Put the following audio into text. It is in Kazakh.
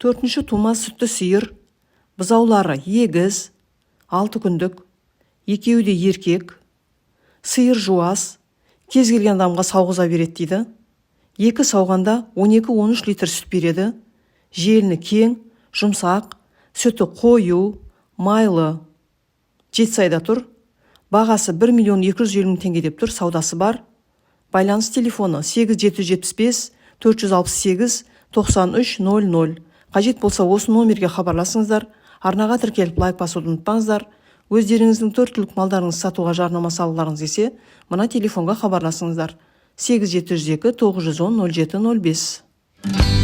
Төртінші тума сүтті сиыр, бұзаулары егіз, 6 күндік, екеуі де еркек. Сиыр жуас, кез келген адамға сауғыза береді дейді. Екі сауғанда 12-13 литр сүт береді. Желіні кең, жұмсақ, сүті қою, майлы. Жетісайда тұр. Бағасы 1 миллион 250 мың теңге деп тұр, саудасы бар. Байланыс телефоны 8 775 468 93 00. Қажет болса, осы номерге хабарласыңыздар. Арнаға тіркеліп, лайк басуды ұмытпаңыздар. Өздеріңіздің төрт түлік малдарыңызды сатуға жарнама салғыларыңыз келсе, мына телефонға хабарласыңыздар: 8 702 910 07 05.